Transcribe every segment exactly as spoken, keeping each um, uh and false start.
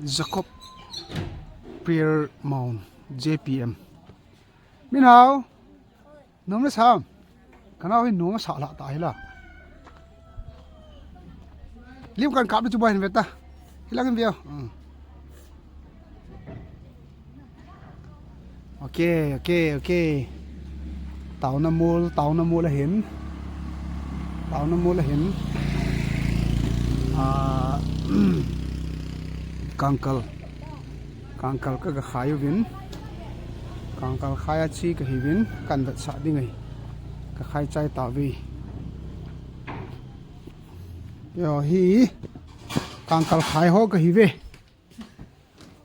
Jacob Prayer Mount, J P M. Min hao, nom na sam. Ka nao hi nom sa la ta hi la. Lim kan kap chu ba hin ve ta. Hi la kan ve. Hmm. Ok, ok, ok. Taona mol, taona mol ahin. Taona mol ahin. Ah, kangkal. Kangkal ka, ka khai uvin. Kangkal khai a chi ka hi uvin. Kan vetsah ding ahi. Ka khai chai ta uve. Yo, hi. Kangkal khai ho ka hi uve.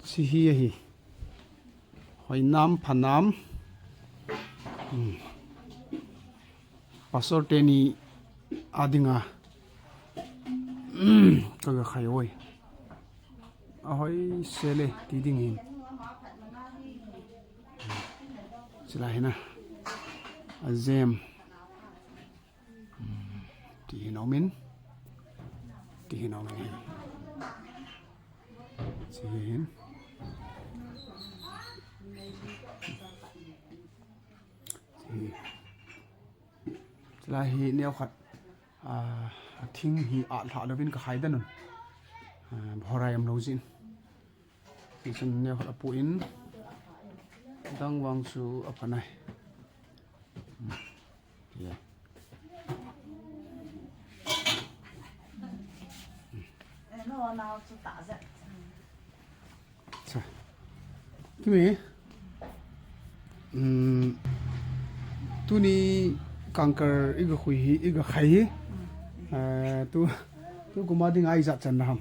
Chi hi ahi. Hoi nam, pha nam. Hmm. Pastor teni a dinga. Hmm. Ka, ka khai oi. Ahoi sele ti ding hin. Chi la hina. A jem. Hmm. Ti hin om in. Ti hin om in. Chi hin. Chi. Chulai hi neo khat, ah, a thing hi a lha lovin ka khai dan un. Ah, bhorai am lo jin. Hichun neo khat a pu in. Dang vang chu a pha nai. Hmm. Yeah. Cha. Kimi. Um, tuni kangkal i ga khui hi, i ga khai hi. Eh, tu, tu kuma dinga ijat chan na ham.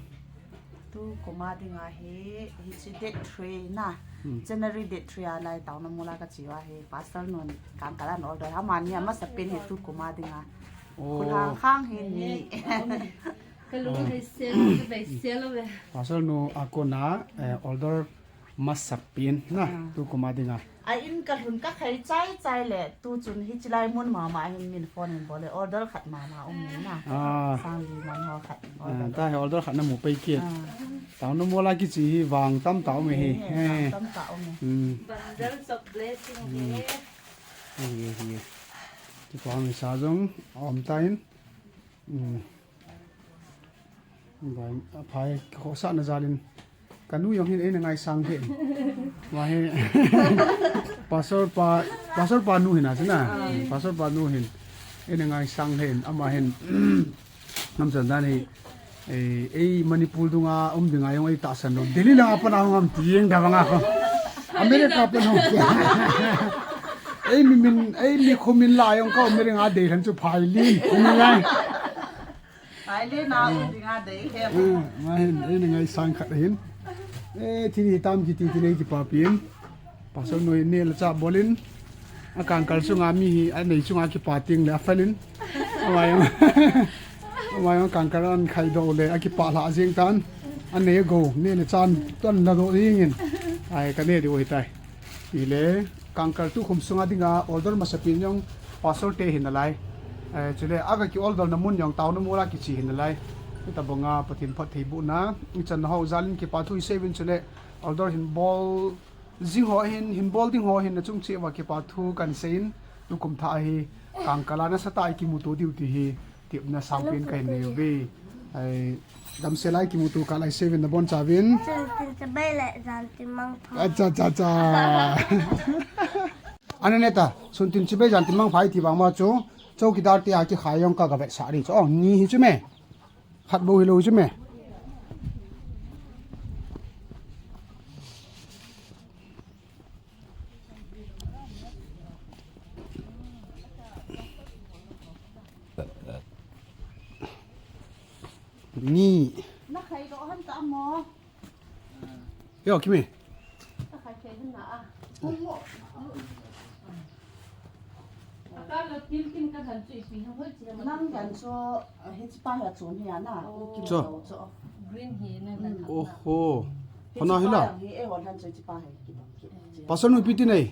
Tu kuma dinga hi, hichi date three na. Hmm. January date three a lai taona mol a ka chi uva hi. Pastor nun kangkal an order. Amani amasapen hi tu kuma dinga. Oh. Khulhang khang hi ni. Ka lung hei sel, ka bei sel ve. Pastor nu a kona, eh, order masapen na, ah, tu kuma dinga. A in ka lhun ka khai chai chai le, tu chun hichi lai mun mama hin min phone hin bol le, order khat mama um ni na. Ah. Sang li man ho khat. Ah, order. Ta hi order khat na mu pai kit. Ah. Taona mol a kichi hi vang tam ta um hi. He, he, eh, vang tam ta um hi. Hmm. Bundles of blessing. Hmm. He. He, he, he. Ti pa mi sa jong, om ta in. Hmm. Bai, a phai, ka khohsahna jal in. Ka nu jong hin eina ngaisang lheh in. Ama hi, Pastor pa, Pastor pa nu hin a chu na. Ah. Pastor pa nu hin. Eina ngaisang lheh in. Ama hin, nam chan dan hi. Ei, ei Manipur dunga um dinga jong ei tahsan lou. Delhi langa pat a hung ham ti jeng da vang a kho. America pat hung. Ei mi min, ei mi kho min la jong ka um dinga dei lhan chu phai lin. Ni lai. Thailand a um dinga dei he. Eh, ama hin, eina ngaisang khat hin. Eh, thil hitam kiti ti nei kipapi in. Pastor nu hin neh le chah bol in. A kangkal chunga mi hi, a nei chunga kipa teng le a fel in. Ama jong, ama jong kangkal an khai doh le, a kipah lhah jeng tan. A nei a gou, neh le chah an, an la doh jeng in. Ai, ka neh diu ahi tai. Ti le, kangkal tukhum sunga dinga order masapen jong Pastor te hi nalai. Eh, chule, a ka ki order na mun jong taona mol a kichi hi nalai. Hitabanga Pathen phattheibohna, ichan na ho jal in kipa thu i sei uvin chule, order hin bol jing ho hin, hin bol ding ho hin na chung cheh uva kipa thu kan sei in, tukum thah hi, kangkal a nasatah a i kimuto diu ti hi, tepna sangpen kahin nei uve. Ai, damsel a i kimuto kah lai sei uvin nabonchauvin. Sun tin chibai le jan tin mangpha. Acha, acha, acha. Ana neta, sun tin chibai jan tin mangpha i ti vang ma chu, chowkidar te a kikhai jong ka ga vetsah ding chu. Oh, ni hi chu me. Khat bou hilou chu me. Ni. Na khai doh han ta mo. Yo, Kimi. Na khai khai han na a. Mo mo. Aka lo til kin ka han chu ipi ham hoi chi ham. Nang han chu, ah, hichi pa ha chu ni a na. Oh. Kim chu. Chu. Green hi na na. Mm. Oho. Hichi pa hi la. Hi e hon han chu hichi pa hi ki bang ki. Pastor nu ipi ti nei.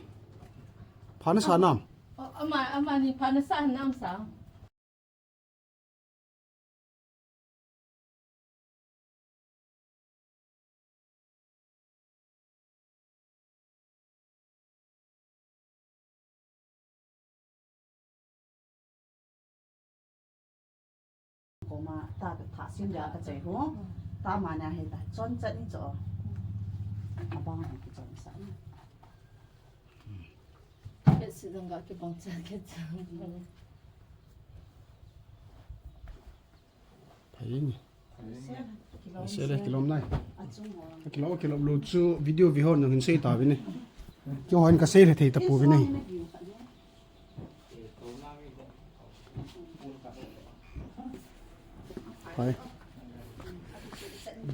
Pha na sa nam. Oh, ama, amani pha na sa nam sa. Ma ta ka tha sim dia ka chai ho. Ta ma na he ta chon chat ni cho. Abang ha ki chon sa ni. Ke si dang ga ki bang chat ke chat. Phai ni. Sele kilom nai. Kilom kilom lo chu video vi hon nang hin sei ta vi ni. Kyo hon ka sei le thei ta pu vi ni. Phai.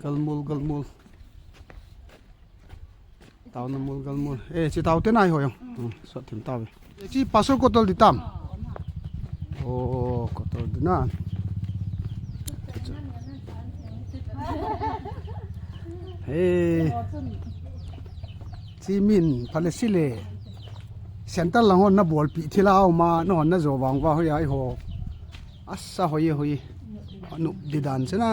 Galmul, galmul. Taona mul, galmul. Eh, chi tao te nai ho yong. Hmm, sot thim tao ve. Eh, chi pasal kotol di tam. Oh, kotol di na. Eh. Chi min phalesile. Center lang hon na bol pi thila au ma, no na jo vang va ho ya i ho. Asa hoi hoi. Anu di dan chena.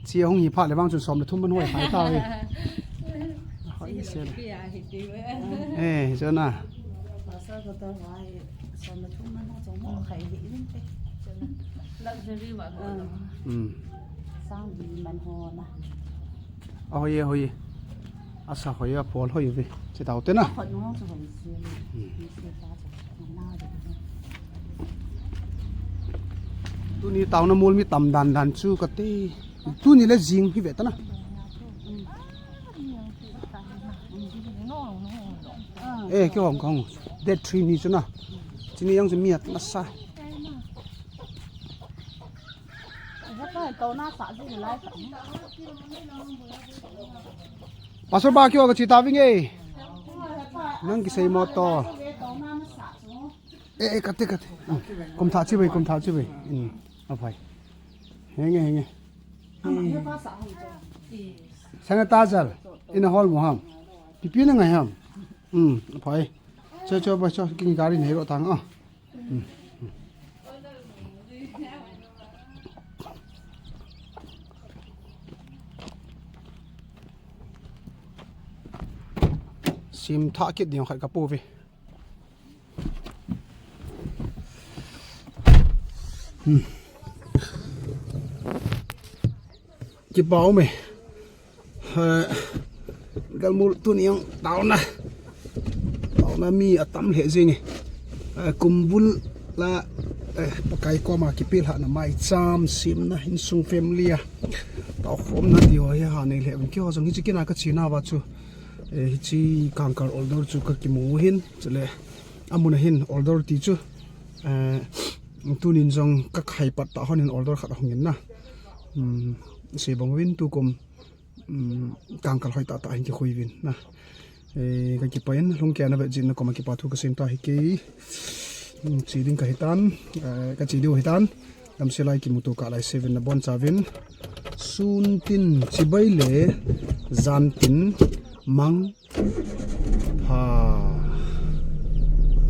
Chi hung hi pha le vang chun som le thum man hoi hai ta hi. Hoi se. Eh, chena. Pasal ko ta vai som le thum man ho chong mo khai hi in te. Luxury wa ko. Hmm. Sang di man ho na. Ahoi hoi. Asa hoi a pol hoi ve. Chi tao te na. Khot nung chu hoi si. Hmm. Ni se ta chu. Tuni taona mol mi tam dan dan chu kati. Tuni le jing hi ve ta na. Eh, kyo hong kong. Date three ni chu na. Chini yang chu mi at masa. Pastor ba kyo ka chi ta vinge. Nang kisei mo to. Eh, eh, kate, kate. Hmm. Kum tha chi bai, kum tha chi bai. Hmm. A phai. Henge, henge. Sanitizer. Ina hol mo ham. Pipi na ngai ham. Hmm, a phai. Cho, cho, bai, cho. King gari nei ro tang, ah. Hmm. Sim tha kit ding khat ka pu ve. Hmm. Kipa um e. Eh, galmul tuni ang taona. Taona mi atam lheh jing e. Eh, kum bul la, eh, Pakai koma kipelhahna maicham semna insung family a. Taokhomna ti ho hi ha nei lheh uvin keiho jong hiche kin a ka chena uva chu. Eh, hiche kangkal order chu ka kimu hin. Chule amun a hin order ti chu. Eh, tunin jong ka khai pat ta hon hin order khat ahung in na. Hmm, sei bang uvin tukum. Um, kangkal hoi tah tah hin kikhui uvin na. Eh, ka kipah in, lhung kei a na vet jing na koma kipa thu ka sem ta hi kei. Um, che ding ka hitan, eh, ka che diu hitan. Damsel a i kimuto kah lai seven na bon chauvin. Sun tin chibai le, jan tin mang pha.